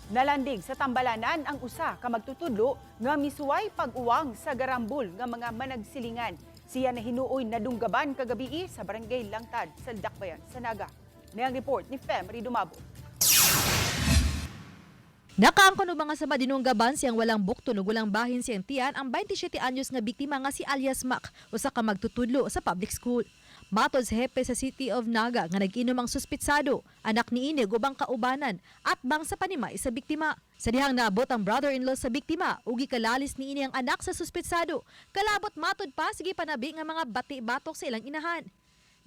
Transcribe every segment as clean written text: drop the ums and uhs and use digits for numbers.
Nalandig sa tambalanan ang usa ka magtutudlo nga misuway pag-uwang sa garambul nga mga managsilingan. Siya na hinuoy nadunggaban kagabii sa Barangay Langtad sa Dakbayan sa Naga. Niyang report ni Femri Dumabo. Nakaangkon og mga sama dinunggaban siyang walang bukton ug walang bahin siyang tiyan ang 27 anyos nga biktima nga si alias Mac, usa ka magtutudlo sa public school. Matod sa hepe sa City of Naga nga nag-inom ang suspitsado, anak niini ug ubang kaubanan at bang sa panimay sa biktima. Sa dihang naabot ang brother-in-law sa biktima ug gikalalis niini ang anak sa suspitsado. Kalabot matod pa sige panabi nga mga bati-batok sa ilang inahan.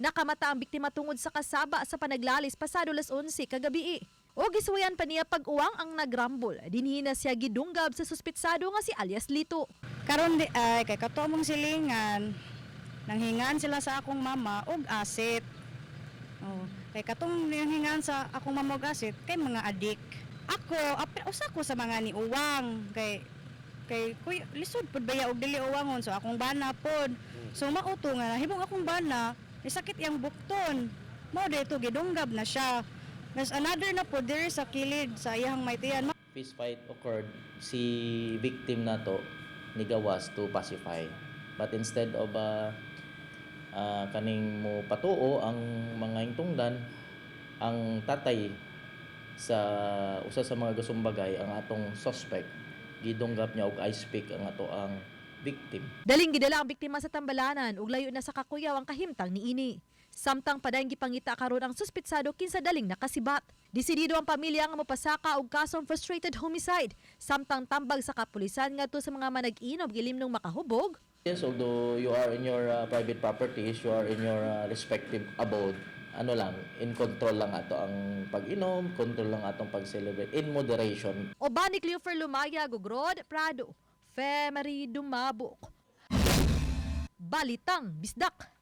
Nakamata ang biktima tungod sa kasaba sa panaglalis pasado las 11 kagabi. O gisuwayan pa niya pag-uwang ang nagrambol. Dinhi na siya gidunggab sa suspitsado nga si alias Lito. Karon di ay kay kato among silingan, nanghingan sila sa akong mama og asit. Oh, kay katong nanghingan sa akong mama og asit kay mga adik. Ako apil usa ko sa mga niuwang kay kay kuy lisod pud baya og dili uwangon, so akong bana pod. So mauto nga nahimong akong bana, nisakit iyang bukton. Mao dito gidunggab na siya. Mas another na pod diri sa kilid sa iyang maytiyan. Fist fight occurred, si victim na to nigawas to pacify. But instead of kaning mo patuo ang mga hingtungdan, ang tatay sa usa sa mga gasumbagay, ang atong suspect, gidunggap niya og ice pick ang ato ang victim. Daling gidala ang biktima sa tambalanan ug layo na sa kakuyaw ang kahimtang niini. Samtang padayon gipangita karon ang suspitsado kinsa daling nakasibat. Desidido ang pamilya nga mopasaka og kasong frustrated homicide. Samtang tambag sa kapulisan ngadto sa mga manag-inom gilimnong makahubog. Yes, although you are in your private properties, you are in your respective abode, ano lang, in control lang ato ang pag-inom, control lang atong pag-celebrate, in moderation. Uban ni Cleofer Lumayag ug Rod Prado, Femery Dumabok. Balitang Bisdak.